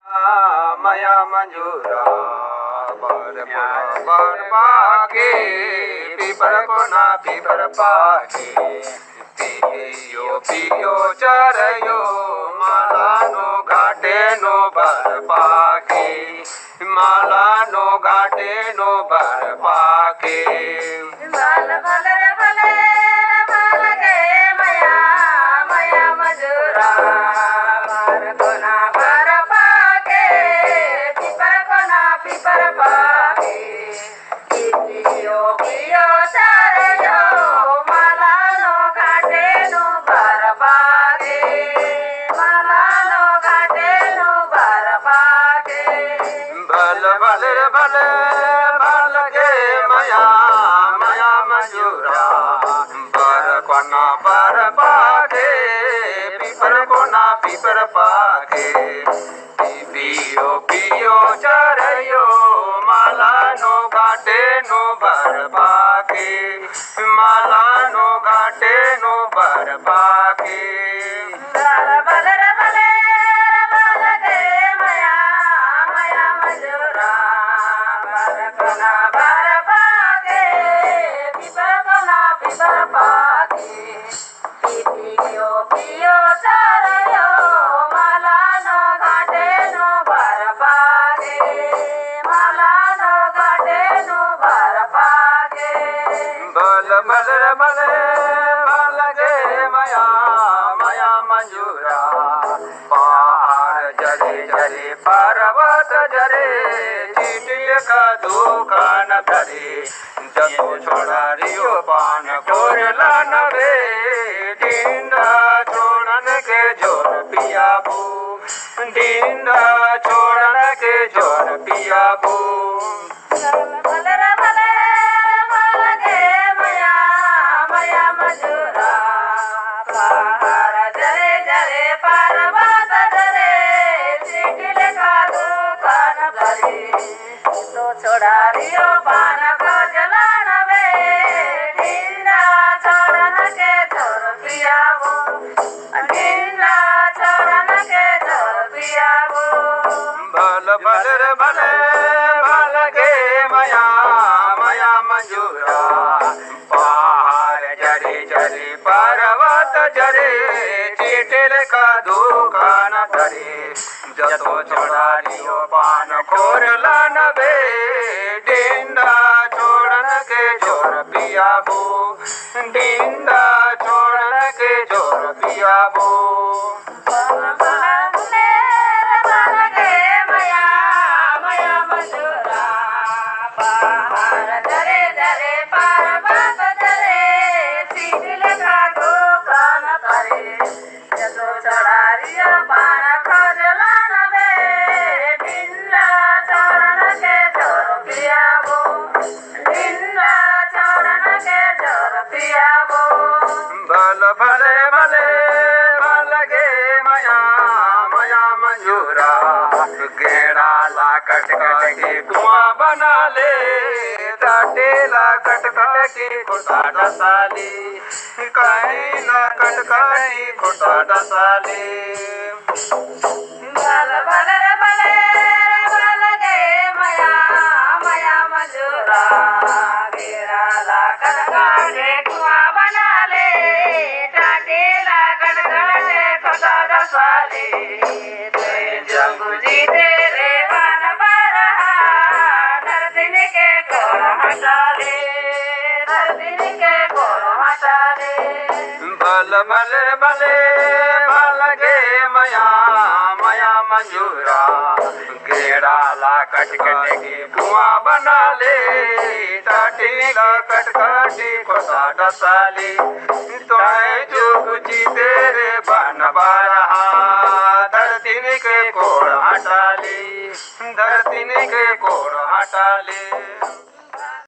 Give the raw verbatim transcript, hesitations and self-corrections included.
मया मंजूरा, बर कोना बर पाके, पीपर कोना पीपर पाके, पियो पियो चरयो, माला नो घाटे नो बर पाके, माला नो घाटे नो बर पाके। बल बल रे बल रे बल गे मया, मया मंजूरा, बर कोना बर पाके, पीपर कोना पीपर पाके, पियो पियो चरयो, माला नो घाटे नो बर पाके, माला नो घाटे नो बर पाके। बल बल रे बल, बल गे मया, मया मंजूरा, बर कोना बर पाके, पीपर कोना पीपर पाके, पियो पियो चरयो, माला नो घाटे नो बर पाके, माला नो घाटे नो बर पाके। बल बल रे बल रे बल गे मया, मया मंजूरा, बर कोना बर पाके, पीपर कोना पीपर पाके, पियो पियो चरयो, माला नो घाटे नो बर पाके, माला नो घाटे नो बर पाके। बल बल रे बल, बल गे मया, मया मंजूरा, पहाड़ जरे जरे पर्वत जरे, चींटी लेखा दुकान धरे, जतो छोड़ा रियो पान खोर लानबे, डिंडा छोड़न के जोर पियाबू, डिंडा छोड़न के जोर पियाबू। बल रे बल रे बल गे मया, मया मंजूरा, पहाड़ जरे जरे पर्वत जरे, चींटी लेखा दुकान धरे, तो छोड़ा रियो पान खोज लानबे, डिंडा छोड़न के जोर पियाबू, डिंडा छोड़न के जोर पियाबू। बल बल रे बल, बल गे मया, मया मंजूरा, पहाड़ जरी जरी पर्वत जरे, चींटी लेखा दुकान धरे, जतो छोड़ा रियो पान खोर लानबे, डिंडा छोड़न के जोर पियाबू, डिंडा छोड़न के जोर पियाबू। बल बल रे बल, बल गे मया, मया मंजूरा, गेड़ा ला कट कट के कुआं बना ले, टाटी ला कट कट के खुटा डसा ले, कहीं ला कट कट के खुटा डसा ले। बल बल रे बल, बल गे मया, मया मंजूरा, गेड़ा ला कट कट के कुआं बना ले, टाटी ला कट कट के खुटा डसा ले। जंगू जी तेरे बन बरहा, धरती के कोर हटा ले, धरती के कोर हटा ले। बल बल बल, बल गे मया, मया मंजूरा, गेड़ा ला कट कट के कुआं बना ले, टाटी ला कट कट के खुटा डसा ले। तोय जो कुछ तेरे बन बरहा, धरती के कोर हटा ले, धरती के कोर हटा ले।